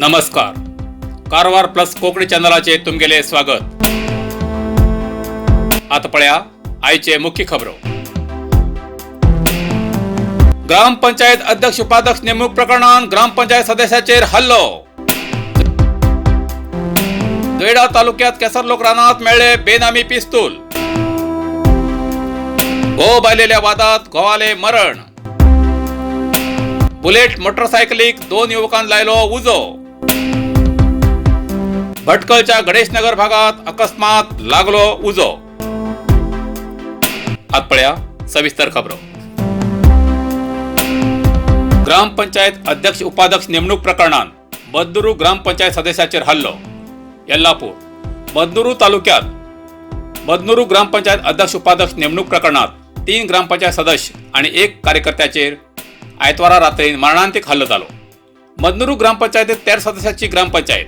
नमस्कार, कारवार प्लस कोंकणी चॅनलाचे तुमगेले स्वागत. आता पळया आयचे मुख्य खबरो. ग्रामपंचायत अध्यक्ष उपाध्यक्ष नेमणूक प्रकरणात ग्रामपंचायत सदस्याचेर हल्लो. जोयडा तालुक्यात केसरलोक रानात मेळ्ळे बेनामी पिस्तूल. घोव बायलेल्या वादात घोवाले मरण. बुलेट मोटरसायकलीक दोन युवकान लायलो उजो. भटकळच्या गणेशनगर भागात अकस्मात लागलो उजो. आत पळया सविस्तर खबरो. ग्रामपंचायत अध्यक्ष उपाध्यक्ष नेमणूक प्रकरणात बदनुरू ग्रामपंचायत सदस्याचेर हल्लो. येल्लापूर बदनुरू तालुक्यात बदनुरू ग्रामपंचायत अध्यक्ष उपाध्यक्ष नेमणूक प्रकरणात 3 ग्रामपंचायत सदस्य आणि एक कार्यकर्त्याचेर आयतवारा रात्री मरणांतिक हल्लो जालो. मदनुरू ग्रामपंचायतीत 13 सदस्याची ग्रामपंचायत,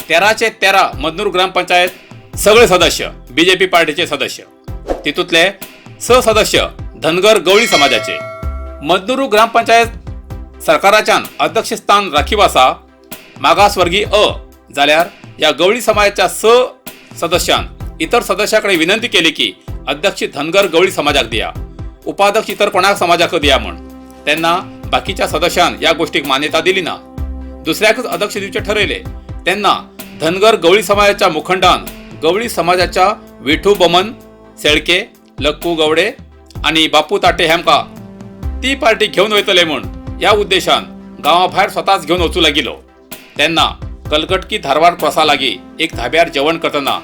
13चे 13 मदनूर ग्रामपंचायत सगळे सदस्य बीजेपी पार्टीचे सदस्य. तितूंतले 6 सदस्य धनगर गवळी समाजाचे. मदनुरू ग्रामपंचायत सरकाराच्यान अध्यक्षस्थान राखीव आसा, मागासवर्गीय अ जाल्यार ह्या गवळी समाजाच्या 6 सदस्यान इतर सदस्याकडे विनंती केली की अध्यक्ष धनगर गवळी समाजाक दिया, उपाध्यक्ष इतर कोणाक समाजाक दिया म्हण. तेन्ना बाकीच्या सदस्यान ह्या गोष्टीक मान्यता दिली ना, दुसऱ्याकच अध्यक्ष दिवचे ठरयले. तेन्ना धनगर गवळी समाजाच्या मुखंडान गवळी समाजाच्या विठू बमन शेळके, लक्कू गवडे आणि बापू ताटे हेमका ती पार्टी घेवन वयतले म्हूण ह्या उद्देशान गांवा भायर स्वताच घेवन वचूं लागिलो. तेन्ना कलगटकी धारवाड क्रॉसा लागीं एक धाब्यार जेवण करतना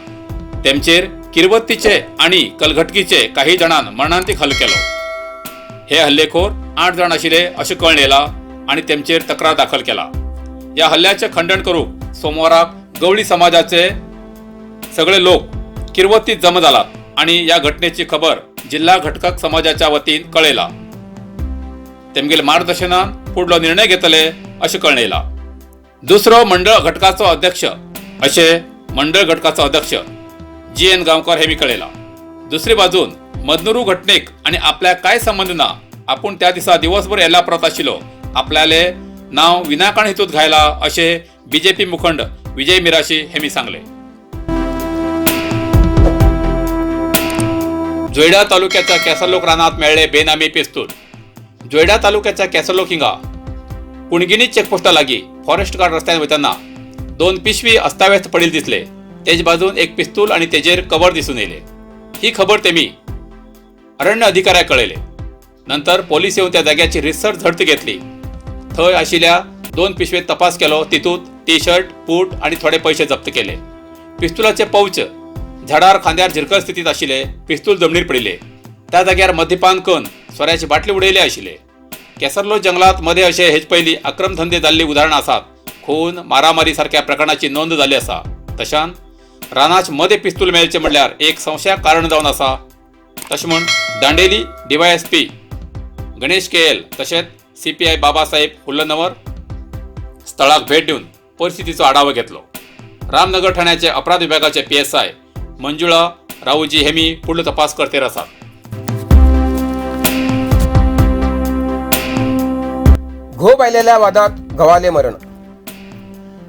तेमचेर किरवत्तीचे आणि कलघटकीचे काही जाणान मरणांतिक हल्लो केलो. हे हल्लेखोर 8 जाण आशिल्ले अशें कळून येयला आनी तेमचेर तक्रार दाखल केला. ह्या हल्ल्याचें खंडण करूंक सोमवाराक गवळी समाजाचे सगळे लोक किरवत्तीत जमा जालात आनी ह्या घटनेची खबर जिल्हा घटक समाजाच्या वतीन कळयला. तेमगेले मार्गदर्शनान फुडलो निर्णय घेतले अशें कळून येयला. दुसरो मंडळ घटकाचो अध्यक्ष अशें मंडळ घटकाचो अध्यक्ष जी एन गांवकर हे मी कळयला. दुसरे बाजून मदनुरू घटनेक आनी आपल्याक कांय संबंद ना, आपूण त्या दिसा दिवसभर येल्लापुरात आशिल्लो, आपल्याले नाव विनाकारण हितूत घायला अशें बीजेपी मुखंड विजय मिराशी हे मी सांगले. जोयडा तालुक्याच्या केसरलोक रानात मेळ्ळे बेनामी पिस्तूल. जोयडा तालुक्याच्या केसरलोक हिंगा कुणगिनी चेकपोस्टा लागीं फॉरेस्ट गार्ड रस्त्यान वयतना 2 पिशवी अस्ताव्यस्त पडिल्ले दिसले. तेज बाजून एक पिस्तूल आणि तेजेर कवर दिसून येयले. ही खबर तेमी अरण्य अधिकाऱ्याक कळयले. नंतर पोलीस येवन त्या जाग्याची रितसर झडती घेतली. थंय आशिल्ल्या 2 पिशवेत तपास केलो. तितूंत टी शर्ट, बूट आणि थोडे पैसे जप्त केले. पिस्तुलाचे पौच झाडार खांद्यार झिरकल स्थितीत आशिल्ले. पिस्तूल जमनीर पडिल्ले. त्या जाग्यार मद्यपान करून सोऱ्याची बाटली उडयली आशिल्ले. केसरलो जंगलात मध्ये अशे हेच पयलीं अक्रम धंदे जाल्ली उदाहरणां आसात. खून, मारामारी सारक्या प्रकरणाची नोंद जाल्ली आसा. तशान रानाच मदें पिस्तूल मेळचें म्हणल्यार एक संशयाक कारण जावन आसा. तशें म्हूण Dandeli DySP Ganesh K L तशेंच सीपीआय बाबासाहेब हुल्लनवर स्थळाक भेट दिवन परिस्थितीचो आढावो घेतलो. रामनगर ठाण्याचे अपराध विभागाचे पीएसआय मंजुळा राऊजी हेमी फुडलो तपास करतेर आसात. घोव बायलेल्या वादात घोवाले मरण.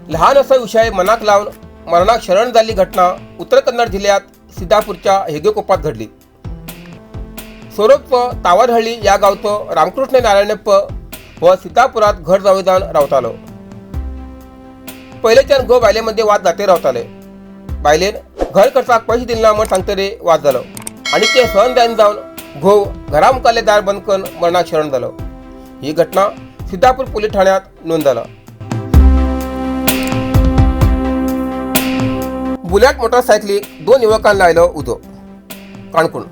लहान असो विशय मनाक लावन मरणाक शरण जाल्ली घटना उत्तर कन्नड जिल्ह्यात सिद्धापूरच्या हेगेकोपात घडली. सोरोप तावरहळ्ळी ह्या गांवचो रामकृष्ण नारायणप्प हो सिद्धापुरात घर जावं जावन रावतालो. पयलेच्यान घोव बायले मदीं वाद जाते रावताले. बायलेन घर खर्चाक पयशे दिले ना म्हण सांगतरे वाद जालो आनी ते सहन जायना जावन घोव घरा मुखारलें दार बंद करून मरणाक शरण जालो. ही घटना सिद्धापूर पोलीस ठाण्यात नोंद जाला. बुलेट मोटरसायकलीक 2 युवकांक लायलो उजो. काणकोण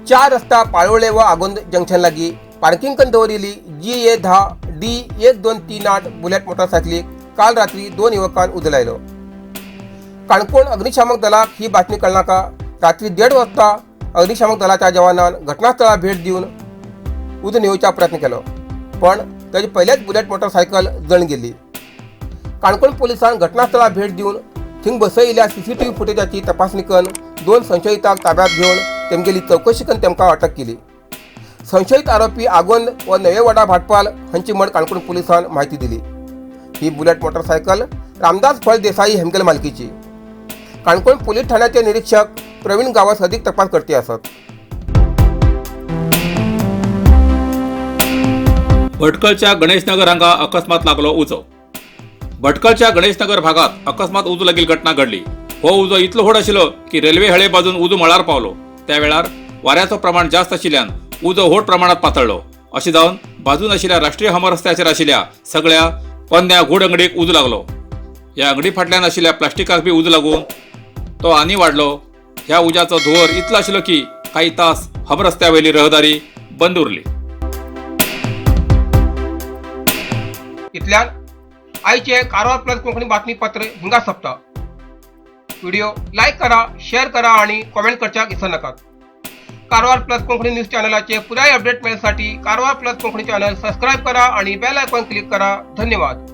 4 रस्ता पाळोळे व आगोंद जंक्शन लागीं पार्किंग करून दवरिल्ली GA 10 D 1238 bullet मोटरसायकलीक काल रात्री 2 युवकांक उजो लायलो. काणकोण अग्निशामक दलाक ही बातमी कळनाका रात्री 1:30 वाजता अग्निशामक दलाच्या जवानान घटनास्थळाक भेट दिवन उजो न्हिवोवचा प्रयत्न केलो, पण ताचे पयलेच बुलेट मोटरसायकल जळून गेली. काणकोण पोलिसांक घटनास्थळाक भेट दिवन थिंग बसयिल्ल्या CCTV फुटेजाची तपासणी करून 2 संशयितांक ताब्यात घेवन तेमगेली चवकशी करून तेमकां अटक केली. संशयित आरोपी आगोंद व नवेवाडा भाटपाल हांची म्हण काणकोण पोलिसान म्हायती दिली. ही बुलेट मोटरसायकल रामदास फळदेसाई हेमगेल मालकीची. काणकोण पोलीस ठाण्याचे निरीक्षक प्रवीण गावस अधिक तपास करते असत. भटकळच्या गणेशनगर हांगा अकस्मात लागलो उजो. भटकळच्या गणेशनगर भागात अकस्मात उजो लागिल घटना घडली. हो उजो इतलो व्हड आशिल्लो की रेल्वे हळे बाजून उजो मळार पावलो. त्या वेळार वाऱ्याचो प्रमाण जास्त आशिल्ल्यान उजो व्हड प्रमाणात पातळ्ळो. अशें जावन बाजून आशिल्ल्या राष्ट्रीय हमरस्त्याचेर आशिल्ल्या सगळ्या पोन्न्या घूड अंगडीक उजो लागलो. ह्या अंगडी फाटल्यान आशिल्ल्या प्लास्टिकाक बी उजो लागून तो आनी वाडलो. ह्या उज्याचो धुंवर इतलो आशिल्लो की काही तास हमरस्त्यावयली रहदारी बंद उरली. इतल्यान आयचे कारवार प्लस कोंकणी बातमीपत्र हिंगा सोंपता. व्हिडिओ लायक करा, शेअर करा आणि कॉमेंट करच्याक विसर नाकात. कारवार प्लस कोंकणी न्यूज चॅनलाचे पुराय अपडेट मेळसाठी Karwar plus Konkani channel subscribe करा आणि बेल आयकॉन क्लिक करा. धन्यवाद.